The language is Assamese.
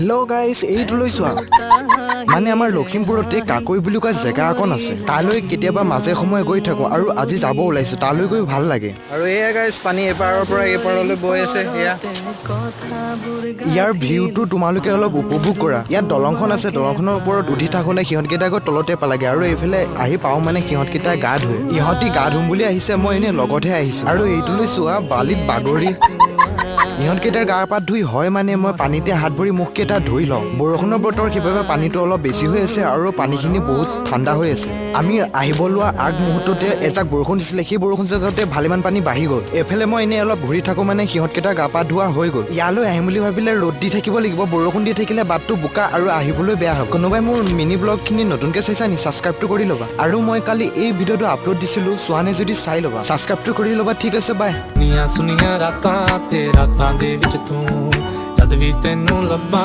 হেল্ল' গাইজ, এইটোলৈ চোৱা। মানে আমাৰ লখিমপুৰতে কাকৈ বুলি কোৱা জেগা অকণ আছে। তালৈ কেতিয়াবা মাজে সময়ে গৈ থাকোঁ আৰু আজি যাব ওলাইছোঁ। তালৈ গৈ ভাল লাগে। আৰু এয়া গাইজ, পানী এপাৰৰ পৰা এইপাৰলৈ বৈ আছে এয়া। ইয়াৰ ভিউটো তোমালোকে অলপ উপভোগ কৰা। ইয়াত দলংখন আছে। দলংখনৰ ওপৰত উঠি থাকোঁতে সিহঁতকেইটা গৈ তলতে পালাগে আৰু এইফালে আহি পাওঁ মানে সিহঁতকেইটা গা ধুৱে। ইহঁতি গা ধুম বুলি আহিছে, মই এনেই লগতহে আহিছোঁ। আৰু এইটোলৈ চোৱা, বালিত বাগৰি ইহঁতকেইটাৰ গা পা ধুই হয় মানে মই পানীতে হাত ভৰি মুখকেইটা ধুই লওঁ। বৰষুণৰ বতৰ, সেইবাবে পানীটো অলপ বেছি হৈ আছে আৰু পানীখিনি বহুত ঠাণ্ডা হৈ আছে। আমি আহিব লোৱা আগ মুহূৰ্ততে এজাক বৰষুণ দিছিলে। সেই বৰষুণ জাকতে ভালেমান পানী বাঢ়ি গ'ল। এইফালে মই এনেই অলপ ঘূৰি থাকোঁ মানে সিহঁতকেইটা গা পা ধোৱা হৈ গ'ল। ইয়ালৈ আহিম বুলি ভাবিলে ৰ'দ দি থাকিব লাগিব। বৰষুণ দি থাকিলে বাটটো বোকা আৰু আহিবলৈ বেয়া হ'ব। কোনোবাই মোৰ মিনি ব্লগখিনি নতুনকৈ চাইছা নি, ছাবস্ক্ৰাইবটো কৰি ল'বা। আৰু মই কালি এই ভিডিঅ'টো আপলোড দিছিলোঁ, চোৱা নাই যদি চাই ল'বা, ছাবস্ক্ৰাইবটো কৰি ল'বা। ঠিক আছে, বাই। ਸੁੰਨੀਆਂ ਸੁੰਨੀਆਂ ਰਾਤਾਂ ਤੇ ਰਾਤਾਂ ਦੇ ਵਿੱਚ ਤੂੰ, ਜਦ ਵੀ ਤੈਨੂੰ ਲੱਭਾਂ।